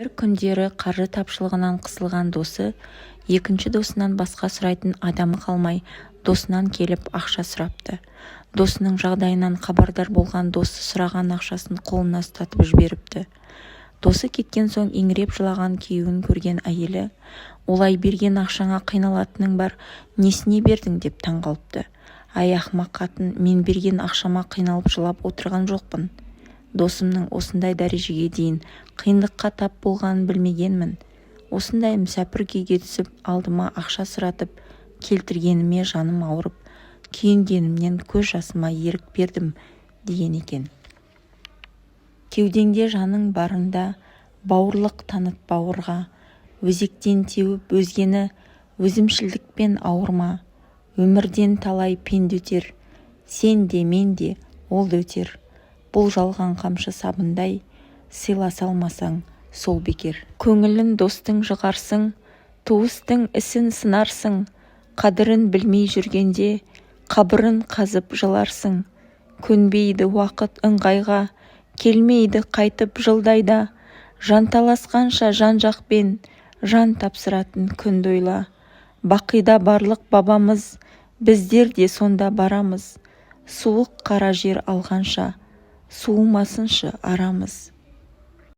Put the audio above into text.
Бір күндері қаржы тапшылығынан қысылған досы екінші досынан басқа сұрайтын адамы қалмай, досынан келіп ақша сұрапты. Досының жағдайынан хабардар болған досы сұраған ақшасын қолына ұстатып жіберіпті. Досы кеткен соң еңіреп жылаған күйеуін көрген әйелі: «Олай берген ақшаңа қиналатының бар, несіне бердің?» – деп таңғалыпты. «Әй, ақымақ қатын, мен берген ақшама қиналып жылап отырған жоқпын. Досымның осындай дәрежеге дейін қиындыққа тап болғанын білмегенмін. Осындай мүсәпір күйге түсіп, алдыма ақша сұратып келтіргеніме жаным ауырып, күйінгенімнен көз жасыма ерік бердім», – деген екен. Кеудеңде жаның барында бауырлық таныт бауырға. Өзектен теуіп өзгені өзімшілдікпен ауырма. Өмірден талай пенде өтер, сен де, мен де, ол да өтер. Бұл жалған қамшы сабындай, сыйласа алмасаң, сол бекер. Көңілін достың жығарсың, туыстың ісін сынарсың. Қадірін білмей жүргенде қабырын қазып жыларсың. Көнбейді уақыт ыңғайға, келмейді қайтып жылдай да. Жанталасқанша жан-жақпен, жан тапсыратын күнді ойла. Бақида барлық бабамыз, біздер де сонда барамыз. Суық қара жер алғанша, суымасыншы арамыз.